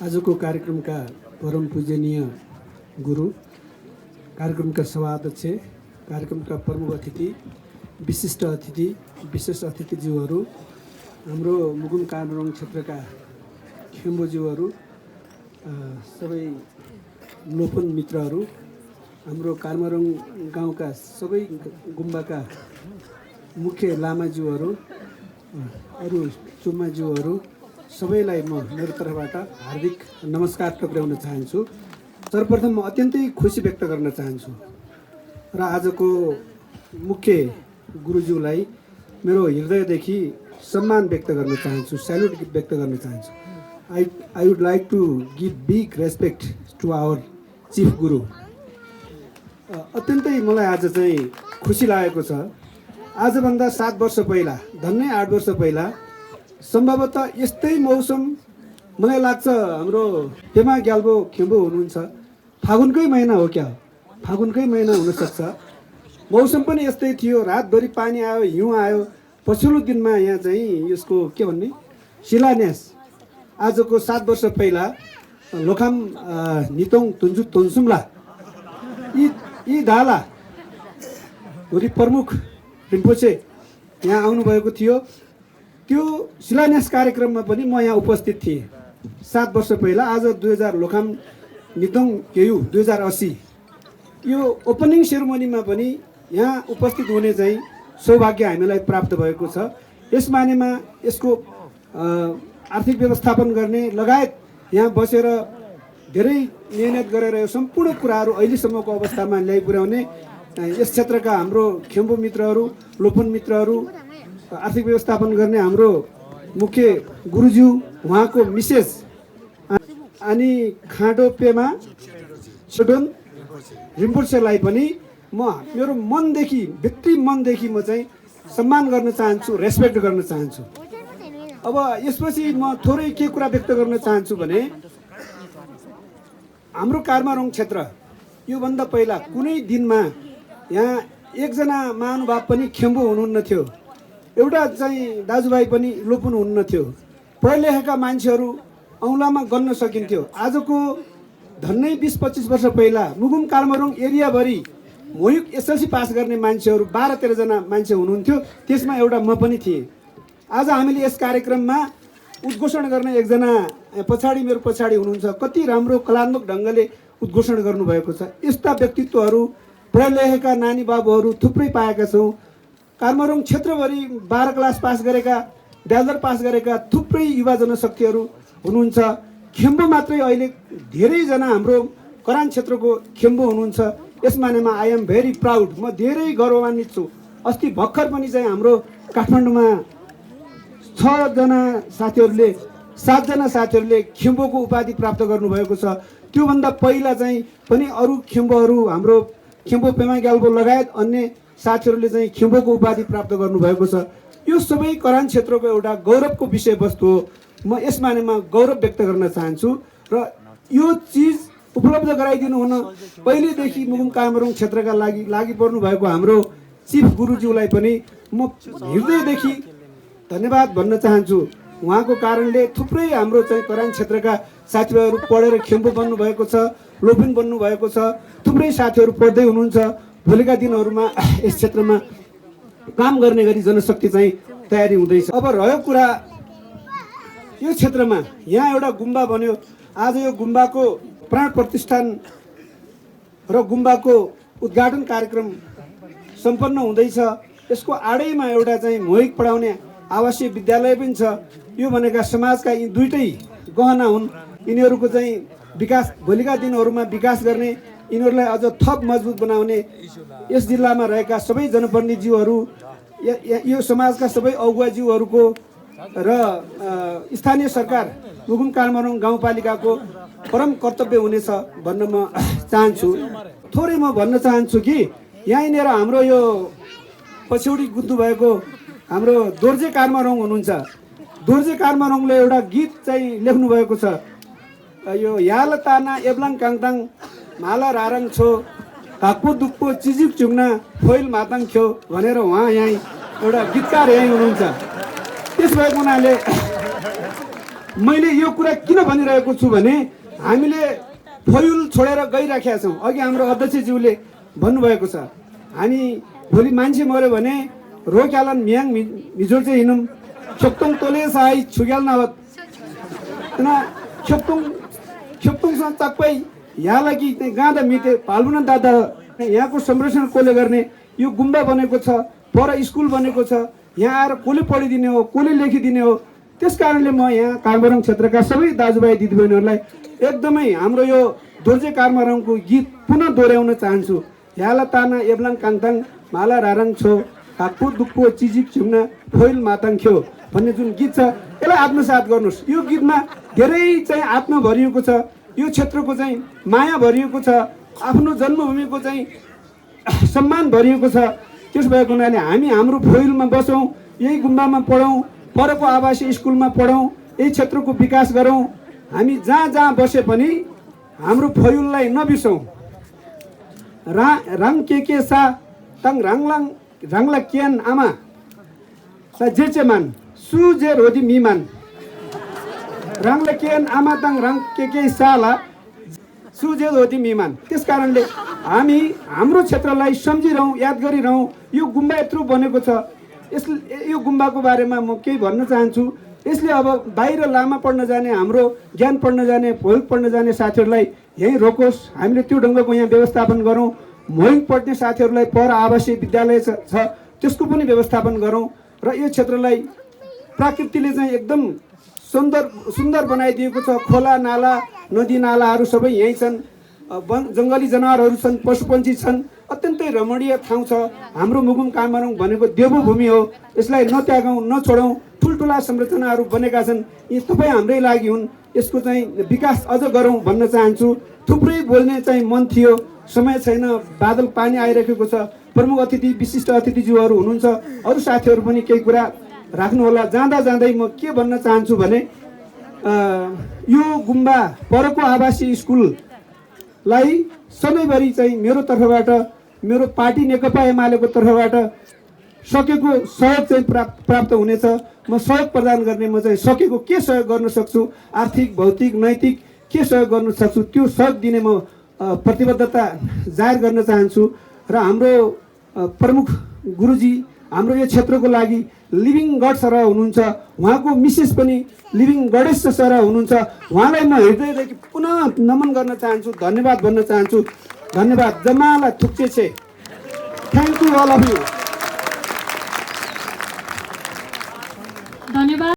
आजको कार्यक्रमका परम पूजनीय गुरु, कार्यक्रमका सभाध्यक्ष, कार्यक्रमका प्रमुख अतिथि, विशिष्ट अतिथि, विशेष अतिथिज्यूहरू, हाम्रो मुगुम कामरङ क्षेत्रका खेम्बोज्यूहरू, सबै लोपन मित्रहरू, हाम्रो कामरङ गाउँका सबै गुम्बाका मुख्य लामाज्यूहरू, अरू चुम्माज्यूहरू, सबैलाई म मेरो तर्फबाट हार्दिक नमस्कार टक्राउन चाहन्छु। सर्वप्रथम म अत्यन्तै खुसी व्यक्त गर्न चाहन्छु र आजको मुख्य गुरुज्यूलाई मेरो हृदयदेखि सम्मान व्यक्त गर्न चाहन्छु, स्याल्युट व्यक्त गर्न चाहन्छु। I would like to give big respect to our chief guru. अत्यन्तै मलाई आज चाहिँ खुसी लागेको छ। आजभन्दा 7 वर्ष पहिला, धन्नै 8 वर्ष पहिला सम्भवतः यस्तै मौसम मलाई लाग्छ हाम्रो पेमा ग्याल्बो खेम्बो हुनुहुन्छ, फागुनकै महिना हो क्या, फागुनकै महिना हुनसक्छ। मौसम पनि यस्तै थियो, रातभरि पानी आयो, हिउँ आयो। पछिल्लो दिनमा यहाँ चाहिँ यसको के भन्ने शिलान्यास आजको 7 वर्ष पहिला लोखाम नितोङ तुन्जु तोन्सुमला यी धाला हुरी प्रमुख रिम्पोछे यहाँ आउनुभएको थियो। त्यो शिलान्यास कार्यक्रममा पनि म यहाँ उपस्थित थिएँ 7 वर्ष पहिला। आज 2000 लोखाम नितोङ केयु 2080 यो ओपनिङ सेरेमोनीमा पनि यहाँ उपस्थित हुने चाहिँ सौभाग्य हामीलाई प्राप्त भएको छ। यस मानेमा यसको आर्थिक व्यवस्थापन गर्ने लगायत यहाँ बसेर धेरै मेहनत गरेर यो सम्पूर्ण कुराहरू अहिलेसम्मको अवस्थामा ल्याइपुर्याउने यस क्षेत्रका हाम्रो खेम्बो मित्रहरू, लोपन मित्रहरू, आर्थिक व्यवस्थापन गर्ने हाम्रो मुख्य गुरुज्यू, उहाँको मिसेस अनि खाँडो पेमा सोडोन रिम्पोछेलाई पनि म मेरो मनदेखि, भित्री मनदेखि म चाहिँ सम्मान गर्न चाहन्छु, रेस्पेक्ट गर्न चाहन्छु। अब यसपछि म थोरै के कुरा व्यक्त गर्न चाहन्छु भने हाम्रो कामरङ क्षेत्र योभन्दा पहिला कुनै दिनमा यहाँ एकजना महानुभाव पनि खेम्बो हुनुहुन्न थियो, एउटा चाहिँ दाजुभाइ पनि लोपन हुनुहुन्न थियो। पढे लेखेका मान्छेहरू औँलामा गन्न सकिन्थ्यो। आजको धन्नै 20-25 वर्ष पहिला मुगुम कामरङ एरियाभरि मोयुक एसएलसी पास गर्ने मान्छेहरू 12-13 जना मान्छे हुनुहुन्थ्यो, त्यसमा एउटा म पनि थिएँ। आज हामीले यस कार्यक्रममा उद्घोषण गर्ने एकजना पछाडि मेरो पछाडि हुनुहुन्छ, कति राम्रो कलात्मक ढङ्गले उद्घोषण गर्नुभएको छ। यस्ता व्यक्तित्वहरू, पढे लेखेका नानी बाबुहरू थुप्रै पाएका छौँ। कामरङ क्षेत्रभरि 12 क्लास पास गरेका, ब्याचलर पास गरेका थुप्रै युवा जनशक्तिहरू हुनुहुन्छ। खेम्बो मात्रै अहिले धेरैजना हाम्रो करान क्षेत्रको खेम्बो हुनुहुन्छ। यस मानेमा आई एम भेरी प्राउड, म धेरै गौरवान्वित छु। अस्ति भर्खर पनि चाहिँ हाम्रो काठमाडौँमा 7 जना साथीहरूले खेम्बोको उपाधि प्राप्त गर्नुभएको छ। त्योभन्दा पहिला चाहिँ पनि अरू खेम्बोहरू, हाम्रो खेम्बो पेमा ग्याल्बो लगायत अन्य साथीहरूले चाहिँ खेम्बोको उपाधि प्राप्त गर्नुभएको छ। यो सबै करान क्षेत्रको एउटा गौरवको विषयवस्तु हो। म यस मानेमा गौरव व्यक्त गर्न चाहन्छु र यो चिज उपलब्ध गराइदिनु हुन पहिलेदेखि मुगुम कामरङ क्षेत्रका लागि पर्नु भएको हाम्रो चिफ गुरुज्यूलाई पनि म हृदयदेखि धन्यवाद भन्न चाहन्छु। उहाँको कारणले थुप्रै हाम्रो चाहिँ करान क्षेत्रका साथीभाइहरू पढेर खेम्बो बन्नु भएको छ, लोपिन बन्नु भएको छ। थुप्रै साथीहरू पढ्दै हुनुहुन्छ। भोलिका दिनहरूमा यस क्षेत्रमा काम गर्ने गरी जनशक्ति चाहिँ तयारी हुँदैछ। अब रह्यो कुरा यो क्षेत्रमा यहाँ एउटा गुम्बा बन्यो। आज यो गुम्बाको प्राण प्रतिष्ठान र गुम्बाको उद्घाटन कार्यक्रम सम्पन्न हुँदैछ। यसको आडैमा एउटा चाहिँ मोहिक पढाउने आवासीय विद्यालय पनि छ। यो भनेका समाजका यी दुईटै गहना हुन्। यिनीहरूको चाहिँ विकास, भोलिका दिनहरूमा विकास गर्ने, यिनीहरूलाई अझ थप मजबुत बनाउने यस जिल्लामा रहेका सबै जनप्रतिनिधिज्यूहरू, यो समाजका सबै अगुवाज्यूहरूको र स्थानीय सरकार मुगुम कामरङ गाउँपालिकाको परम कर्तव्य हुनेछ भन्न म चाहन्छु। थोरै म भन्न चाहन्छु कि यहीँनिर हाम्रो यो पछौडी गुद्नु भएको हाम्रो दोर्जे कामरङ हुनुहुन्छ। दोर्जे कामरङले एउटा गीत चाहिँ लेख्नु भएको छ, यो याल ताना एब्लाङ काङताङ माला रारङ छो धाक्पो दुक्पो चिजिक चुङ्ना फोइल माताङ ख्यो भनेर उहाँ यहीँ एउटा गीतकार यहीँ हुनुहुन्छ। त्यस भएको हुनाले मैले यो कुरा किन भनिरहेको छु भने हामीले फयुल छोडेर गइराखेका छौँ। अघि हाम्रो अध्यक्षज्यूले भन्नुभएको छ हामी भोलि मान्छे मऱ्यो भने रोक्यालन म्याङ मिजोर चाहिँ हिँडौँ खेप्तोङ तोले साई छुग्याल नहोत खेप्तोङसँग चक्कै यहाँलाई कि गाँदा मिते पाल्बुन दादा यहाँको संरक्षण कसले गर्ने? यो गुम्बा बनेको छ, पर स्कुल बनेको छ, यहाँ आएर कसले पढिदिने हो, कसले लेखिदिने हो? त्यस कारणले म यहाँ कार्मारङ क्षेत्रका सबै दाजुभाइ दिदीबहिनीहरूलाई एकदमै हाम्रो यो दोर्जे कार्मारङको गीत पुनः दोहोऱ्याउन चाहन्छु। ह्याला ताना एब्लाङ काङताङ माला राराङ छो काकु दुक्को चिजिक छिउना फोइल माताङ ख्यो भन्ने जुन गीत छ यसलाई आत्मसात गर्नुहोस्। यो गीतमा धेरै चाहिँ आत्मा भरिएको छ, यो क्षेत्रको चाहिँ माया भरिएको छ, आफ्नो जन्मभूमिको चाहिँ सम्मान भरिएको छ। त्यस भएको हुनाले हामी हाम्रो फोइलमा बसौँ, यही गुम्बामा पढौँ, परको आवासीय स्कुलमा पढौँ, यही क्षेत्रको विकास गरौँ। हामी जहाँ जहाँ बसे पनि हाम्रो फोइललाई नबिर्सौँ। राङ के सा तङ राङलाङ राङला क्यान आमा सा जेचेमान सुजे रोदी मिमान राङला क्यान आमा तङ राङ के साला सुजे रोदी मिमान। त्यस कारणले हामी हाम्रो क्षेत्रलाई सम्झिरहौँ, याद गरिरहौँ। यो गुम्बा यत्रो बनेको छ, यो गुम्बाको बारेमा म केही भन्न चाहन्छु। यसले अब बाहिर लामा पढ्न जाने, हाम्रो ज्ञान पढ्न जाने, भोग पढ्न जाने साथीहरूलाई यहीँ रोकोस्। हामीले त्यो ढङ्गको यहाँ व्यवस्थापन गरौँ। मोहिङ पढ्ने साथीहरूलाई पर आवासीय विद्यालय छ त्यसको पनि व्यवस्थापन गरौँ र यो क्षेत्रलाई प्रकृतिले चाहिँ एकदम सुन्दर बनाइदिएको छ। खोला नाला नदी नालाहरू सबै यहीँ छन्, जङ्गली जनावरहरू छन्, पशुपन्छी छन्, अत्यन्तै रमणीय ठाउँ छ। हाम्रो मुगुम कार्मारङ भनेको देवभूमि हो, यसलाई नत्यागौँ, नछोडौँ। ठुल्ठुला संरचनाहरू बनेका छन्, यी तपाईँ हाम्रै लागि हुन्, यसको चाहिँ विकास अझ गरौँ भन्न चाहन्छु। थुप्रै बोल्ने चाहिँ मन थियो, समय छैन, बादल पानी आइरहेको छ। प्रमुख अतिथि विशिष्ट अतिथिज्यूहरू हुनुहुन्छ, अरू साथीहरू पनि केही कुरा राख्नुहोला। जाँदै म के भन्न चाहन्छु भने यो गुम्बा परको आवासीय स्कुललाई सधैँभरि चाहिँ मेरो तर्फबाट, मेरो पार्टी नेकपा एमालेको तर्फबाट सकेको सहयोग चाहिँ प्राप्त हुनेछ। म सहयोग प्रदान गर्ने, म चाहिँ सकेको के सहयोग गर्न सक्छु, आर्थिक भौतिक नैतिक के सहयोग गर्न सक्छु त्यो सहयोग दिने म प्रतिबद्धता जाहेर गर्न चाहन्छु। र हाम्रो प्रमुख गुरुजी हाम्रो यो क्षेत्रको लागि लिभिङ गड सरह हुनुहुन्छ, उहाँको मिसेस पनि लिभिङ गडेस सरह हुनुहुन्छ। उहाँलाई म हृदयदेखि पुनः नमन गर्न चाहन्छु, धन्यवाद भन्न चाहन्छु। धन्यवाद। जमाला थुक्चे छे। Thank you all of you.